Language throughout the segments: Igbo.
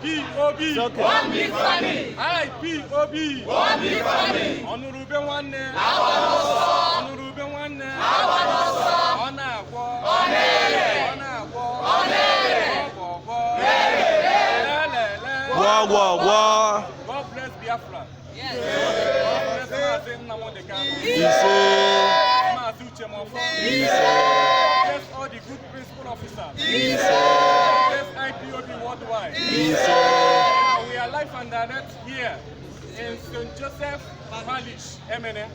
IPOB. One big family. IPOB. One big family. Ọnụrụbe nwanne. Ọnụrụbe nwanne. Ọ na-agwọ. Ọ na-ere. Ọ na-agwọ. Ọ na-ere. Ọgwọgwọ. Lelele. Gwọ gwọ gwọ. God bless Biafra. God bless Maazị Nnamdi Kanu. Ise. Maazị Uche Mefor. Ise. Bless all the good principal officers. Ise. Bless IPOB worldwide. Ise. We are live and direct here in St. Joseph Parish, Emene.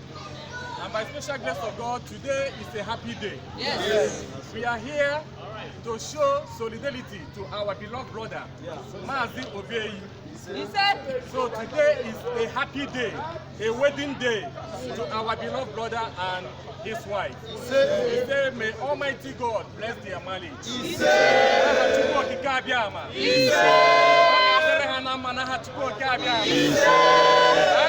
And by special grace of God, today is a happy day. Yes. We are here to show solidarity to our beloved brother, Mazi Obeyi. Ise. So today is a happy day, a wedding day to our beloved brother and his wife. We say, may Almighty God bless their marriage. N'aha Chukwu Okike Abịama. Ọ ga-adịrị ha na mma n'aha Chukwu Okike Abịama.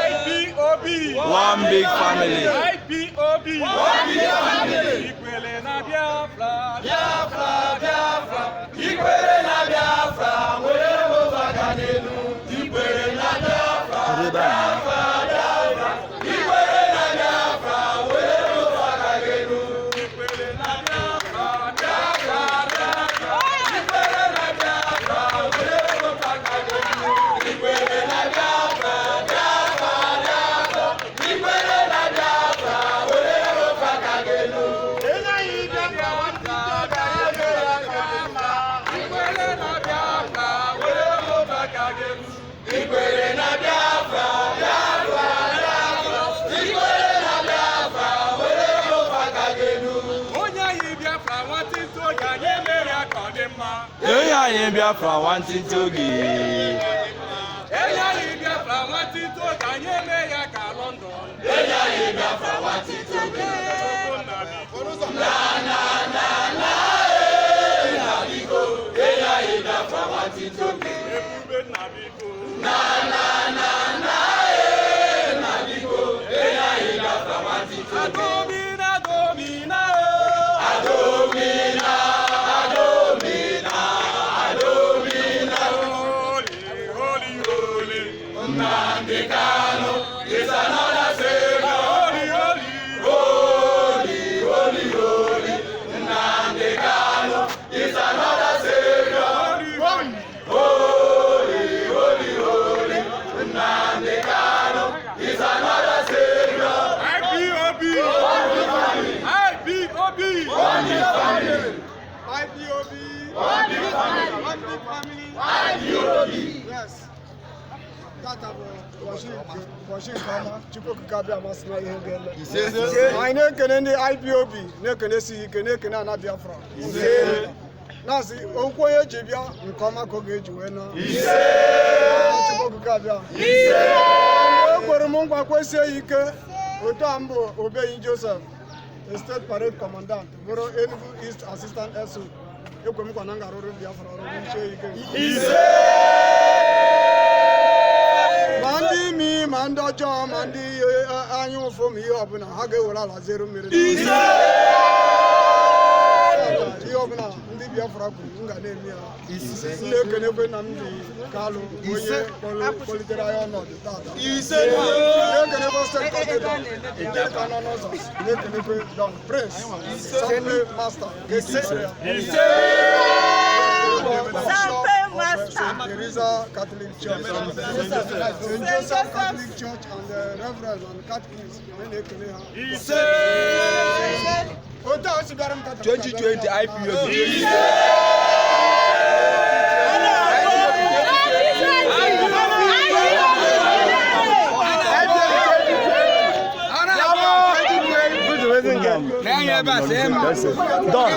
IPOB. One big family. IPOB. One big family. Ikwere na Biafra. Biafra, Biafra. Ikwere na Biafra, were otu aka n'elu. Ikwere na Biafra. Biafra, Biafra. Ikwere na Biafra, were otu aka n'elu. Ikwere na Biafra. Biafra, Biafra. Ikwere na Biafra, were otu aka n'elu. Ikwere na Biafra, Biafra, Biafra. Ikwere na Biafra, were otu aka n'elu. Ikwere na Biafra, were otu aka n'elu. Ikwere na Biafra, Biafra, Biafra. Ikwere na Biafra, were otu aka n'elu. Onye anyị Biafra nwantịntị oge anyị emere ya ka ọ dị mma. Enyi anyị Biafra nwantịntị oge. Enyi anyị Biafra nwantịntị oge anyị eme ya ka London. Enyi anyị Biafra nwantịntị oge. Chukwu nna biko. Na na na na ee na biko. Enyi anyị Biafra nwantịntị oge. Ebube nna biko. Na na na na ee na biko. Enyi anyị Biafra nwantịntị oge. Adomina domina o. Adomina, Adomina, Adomina. Holy, holy, holy. Nnamdi Kanu is another savior. Holy, holy. Holy, holy, holy. Nnamdi Kanu is another savior. Holy, holy. Holy, holy, holy. Nnamdi Kanu is another savior. IPOB. IPOB. One big family. IPOB. One big family. One big family. IPOB. Yes. Tata bụ ụbọchị nke ọma. Chukwu Okike Abịama sị na ihe ga-eme. Anyị na-ekene ndị IPOB, na-ekene sighị ike, na-ekene ana Biafra. Na-asị okwu onye ji bịa nke ọma ka ọ ga-eji wee na. Chukwu Okike Abịama. Ekwere m nkwa kwesie ya ike otu a mbụ Obeyi Joseph, the state parade commandant, bụrụ Enugu East Assistant SO. Ekwe m nkwa na m ga-arụrụ Biafra ọrụ kwuchie ya ike. Ma ndị imi, ma ndị ọjọọ, ma ndị anya ụfụ, ma ihe ọbụla ha ga-ewere ala zero mmiri. Ihe ọbụla ndị Biafra kwuru, m ga na-eme ya. M na-ekenekwe Nnamdi Kalụ, onye kpọlitere anyị ọnọdụ tata. Na-ekenekwe state coordinator ndị ka nọ n'ụzọ. Na-ekenekwe Don Prince Sample Master ya. Sample Master. St. Teresa Catholic Church, St. Joseph Catholic Church, and the Reverend and Catechist, anyị na-ekele ha. Otu a o si bịara m tata. 2020 IPOB. Don.